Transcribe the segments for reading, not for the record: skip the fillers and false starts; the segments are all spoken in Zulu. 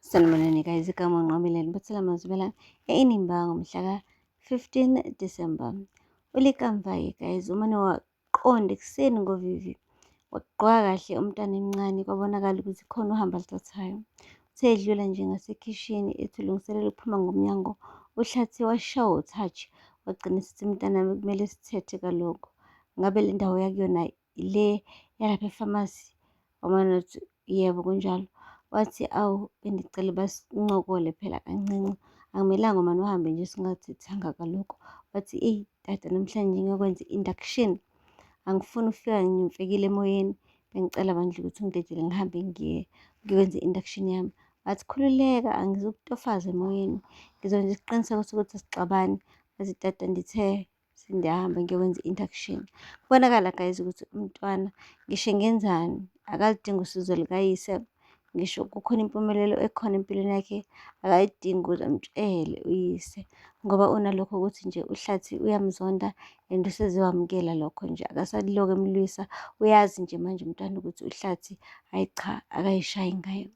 Sanibonani guys, igama uNqobile Libuthela Mazibela e-Inimba ngomhla ka-15 December. Ulikamva-ke guys, umane waqonda ekuseni ngovivi, wagqoka kahle umntwana emncane kwabonakala ukuthi khona uhambo aluthathayo. Uthe edlula nje ngasekhishini ethi ulungiselela ukuphuma ngomnyango, uHlathi washawa u-touch wagcina esethi mntanami kumele sithethe kaloku. Ngabe le ndawo yakuyona le yalapha efamasi? Wamane wathi yebo kunjalo. Wathi awu bendicela uba sincokole phela kancinci, akumelanga umane uhambe nje singathethanga kaloku. Wathi eyi tata namhlanje ngiyokwenza i-induction, angifuni ukufika ngimfekile emoyeni, bengicela bandla ukuthi ungidedele ngihambe ngiye ngiyokwenza i-induction yami. Wathi khululeka angizukutofaza emoyeni, ngizokwenza isiqiniseko sokuthi asixabani. Wathi tata ndithe sendiyahamba ngiyokwenza i-induction. Kubonakala guys ukuthi umntwana ngisho engenzani akaludingi usizo lukayise, ngisho kukhona impumelelo ekhona empilweni yakhe akayidingi ukuze amtshele uyise ngoba unalokho ukuthi nje uHlathi uyamzonda and useze wamukela lokho nje akasalokhu emlwisa. Uyazi nje manje umntwana ukuthi uHlathi hhayi cha akayishayi ngaye.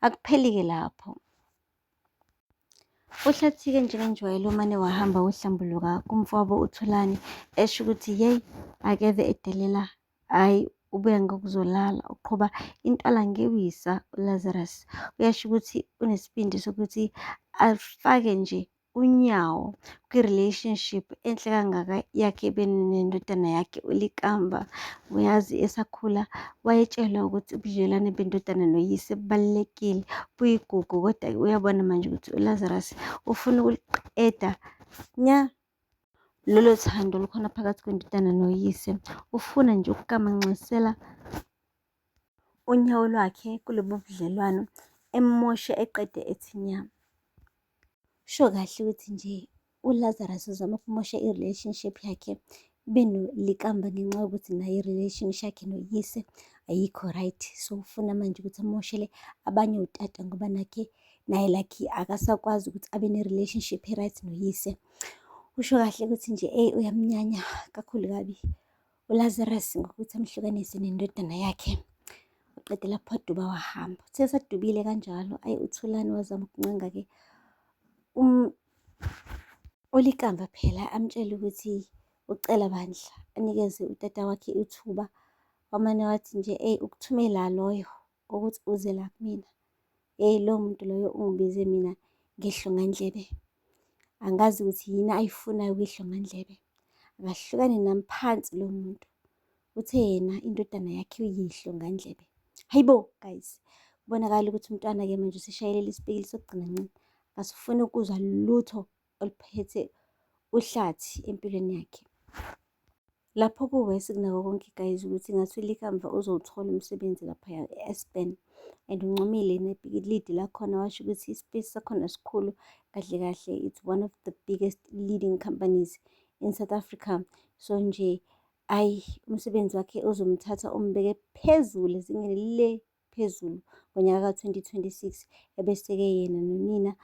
Akupheli-ke lapho. Uhlathike njengenjwayelo umane wahamba wohlambuluka kumfowabo uThulani esho ukuthi yeyi akeve edelela, hhayi ubuya ngokuzolala uqhuba intwala ngewisa uLazarus. Uyasho ukuthi unesibindi sokuthi afake nje unyawo kwi-relationship enhle kangaka yakhe benendodana yakhe uLikamva. Uyazi esakhula wayetshelwa ukuthi ubudlelwane bendodana noyise bubalulekile, buyigugu kodwa uyabona manje ukuthi uLazarus ufuna ukuliqeda nya lolo thando olukhona phakathi kwendodana noyise. Ufuna nje ukugamanxisela unyawo lwakhe kulobu budlelwano emoshe eqede ethi nya. Sho kahle ukuthi nje uLazarus uzama ukumosha i-relationship yakhe benoLikamva ngenxa yokuthi naye i-relationship yakhe noyise ayikho right. So ufuna manje ukuthi amoshele abanye otata ngoba nakhe naye like akasakwazi ukuthi abe ne-relationship e-right noyise. Usho kahle ukuthi nje eyi uyamnyanya kakhulu kabi uLazarus ngokuthi amhlukanise nendodana yakhe. Uqede lapho waduba wahamba. Uthe esadubile kanjalo, ayi uThulani wazama ukuncenga-ke uLikamva phela amtshele ukuthi ucela bandla anikeze utata wakhe ithuba. Wamane wathi nje eyi ukuthume la loyo ukuthi uze la kumina. Eyi lowo muntu loyo ungibize mina ngehlongandlebe. Angazi ukuthi yini ayifunayo kwihlongandlebe. Akahlukane nami phansi lo muntu. Uthe yena indodana yakhe uyihlongandlebe. Hayibo guys, kubonakala ukuthi umntwana-ke manje useshayelele isipikili sokugcina nci. Akasifuni ukuzwa lutho oluphethe uHlathi empilweni yakhe. Lapho kuwesi kunako konke guys ukuthi ngathi uLikamva uzowuthola umsebenzi laphaya e-Aspen and uncomile nelidi lakhona washo ukuthi ispace sakhona sikhulu kahle kahle, it's one of the biggest leading companies in South Africa. So nje ayi umsebenzi wakhe uzomthatha umbeke phezulu ezingeni le phezulu ngonyaka ka-2026 ebese-ke yena nonina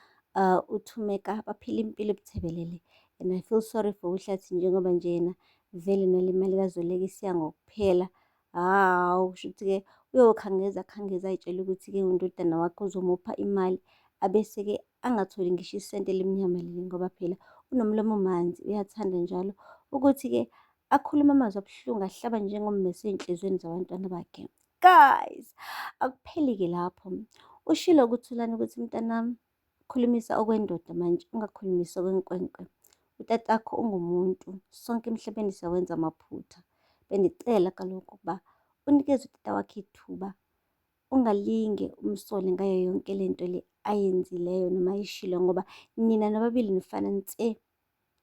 uThumeka baphila impilo ebuthebelele. And I feel sorry for uHlathi njengoba nje yena vele nale mali kaZoleka isiya ngokuphela. Hawu kusho ukuthi-ke uyokhangeza akhangeze ay'tshele ukuthi-ke undodana wakhe uzomupha imali abese-ke angatholi ngisho isenti elimnyama leli ngoba phela unomlomo omanzi uyathanda njalo ukuthi-ke akhulume amazwi abuhlungu ahlaba njengommese ey'nhliziyweni zabantwana bakhe. Guys, akupheli-ke lapho. Ushilo kuThulani ukuthi mntanami khulumisa okwendoda manje ungakhulumisi okwenkwenkwe. Utatakho ungumuntu, sonke emhlabeni siyawenza amaphutha. Bendicela kaloku ukuba unikeze utata wakhe ithuba, ungalinge umsole ngayo yonke le nto le ayenzileyo noma ayishilo ngoba nina nobabili nifana nse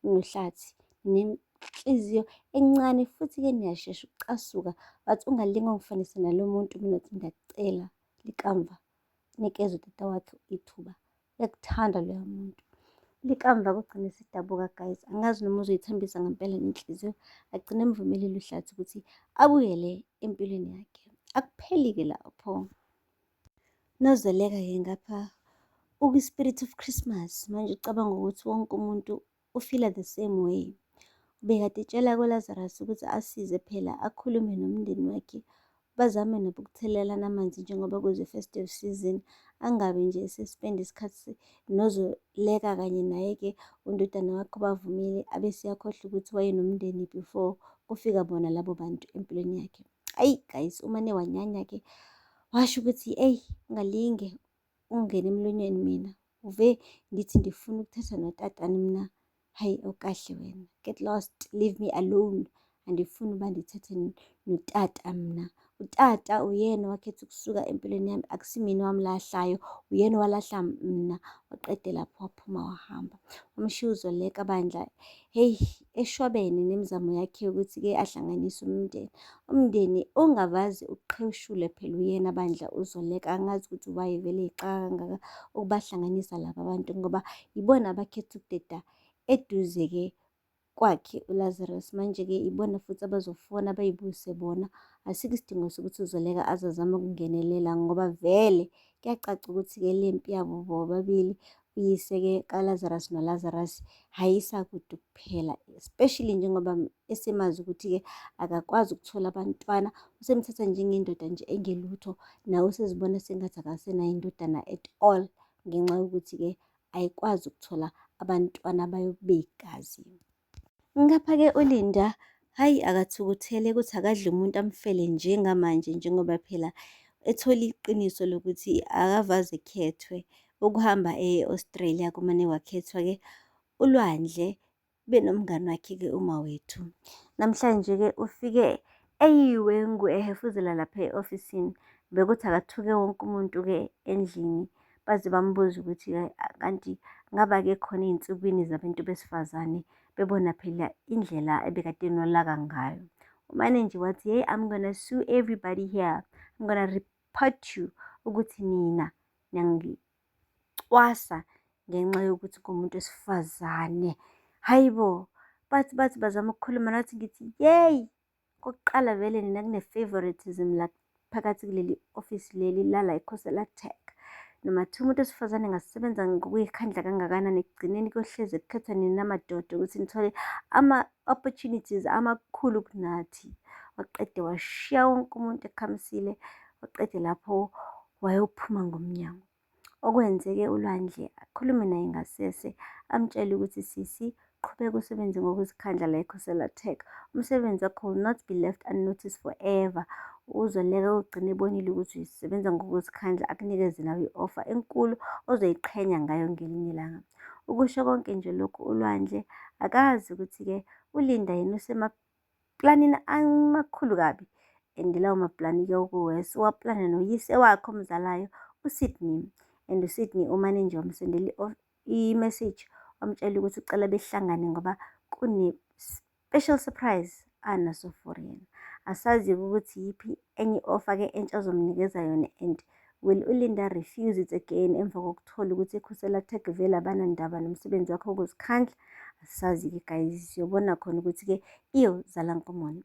noHlathi nenhliziyo encane futhi-ke niyashesha ukucasuka. Wathi ungalinge ungifanise nalo muntu mina uthi ngiyakucela Likamva, nikeza utata wakhe ithuba. Uyakuthanda loya muntu. Likamva kugcine sidabuka guys, angazi noma uzoyithambisa ngempela nenhliziyo agcine emvumelile uHlathi ukuthi abuyele empilweni yakhe. Akupheli-ke lapho. Nozoleka-ke ngapha ukwi-spirit of Christmas manje ucabanga ukuthi wonke umuntu ufila the same way. Ubekade etshela kuLazarus ukuthi asize phela akhulume nomndeni wakhe. Bazame nabo ukuthelelana amanzi njengoba kuze-festive season, angabi nje ese-spend-a isikhathi noZoleka kanye naye-ke undodana wakhe uBavumile, abese eyakhohlwa ukuthi wayenomndeni before kufika bona labo bantu empilweni yakhe. Ayi guys, umane wanyanya-ke washo ukuthi, eyi, ungalinge ungene emlonyeni mina, uve ngithi ndifuna ukuthetha notatani mna. Hayi, awukahle wena, get lost, leave me alone. Andifuni uba ndithethe notata mna. Utata uyena owakhetha ukusuka empilweni yami, akusimina owamlahlayo, uyena owalahla mna. Waqede lapho waphuma wahamba. Wamshiya uZoleka bandla, hheyi, eshwabene nemizamo yakhe yokuthi-ke ahlanganise umndeni. Umndeni ongavaze uqheshule phela uyena bandla uZoleka, angazi ukuthi why vele eyixaka kangaka ukubahlanganisa laba bantu ngoba yibona abakhetha ukudeda eduze-ke kwakhe uLazarus. Manje-ke ibona futhi abazofona bayibuse bona. Asikho isidingo sokuthi uZoleka aze azame ukungenelela ngoba vele kuyacaca ukuthi-ke le mpi yabo bobabili, uyise-ke kaLazarus noLazarus, hhayi isakude ukuphela, especially njengoba esemazi ukuthi-ke akakwazi ukuthola abantwana, usemthatha njengendoda nje engelutho, nawe usezibona sengathi akasenayo indodana at all ngenxa yokuthi-ke ayikwazi ukuthola abantwana bayo begazi. Ngapha-ke uLinda, hhayi, akathukuthele ukuthi akadle umuntu amfele njengamanje, njengoba phela ethole iqiniso lokuthi akavaze ekhethwe ukuhamba e-Australia kumane wakhethwa-ke uLwandle benomngani wakhe-ke uMawethu. Namhlanje-ke ufike eyiwengu ehefuzela lapha e-ofisini, bekuthi akathuke wonke umuntu-ke endlini baze bambuze ukuthi-ke kanti ngaba-ke khona ey'nsukwini zabantu besifazane, bebona phela indlela ebekade enolaka ngayo. Umane nje wathi, hey, I'm gonna sue everybody here, I'm gonna report you ukuthi nina niyangicwasa ngenxa yokuthi ngumuntu wesifazane. Hayi bo, bathi bazama ukukhuluma nathi, ngithi yeyi, kokuqala vele nina kune-favouritism la phakathi kuleli office leli lala eKhosela Tech. Noma kuthiwa umuntu wesifazane engasebenza ngokuy'khandla kangakanani, ekugcineni kuyohleze kukhethwa nina madoda ukuthi nithole ama-opportunities amakhulu kunathi. Waqede washiya wonke umuntu ekhamisile, waqede lapho wayophuma ngomnyango. Okwenzeke uLwandle akhulume naye ngasese, amtshele ukuthi sisi, qhubeka usebenze ngokuzikhandla la eKhosela Tech. Umsebenzi wakho will not be left unnoticed forever. UZoleka ugcine ebonile ukuthi usebenza ngokuzikhandla, akunikeze nawe i-offer enkulu ozoyiqhenya ngayo ngelinye ilanga. Ukusho konke nje lokhu uLwandle akazi ukuthi-ke uLinda yena usemaplanini amakhulu kabi, and lawo maplani-ke okuwesi uwaplana noyise wakhe omzalayo uSydney. And uSydney umane nje wamsendela i-message, wamtshela ukuthi ucela behlangane ngoba kune-special surprise anaso for yena. Asazi-ke ukuthi yiphi enye i-offer-ke entsha azomnikeza yona, and will uLinda refuse it again emva kokuthola ukuthi eKhosela Tech vele abanandaba nomsebenzi wakhe wokuzikhandla. Asazi-ke guys, siyobona khona ukuthi-ke iyozala nkomoni.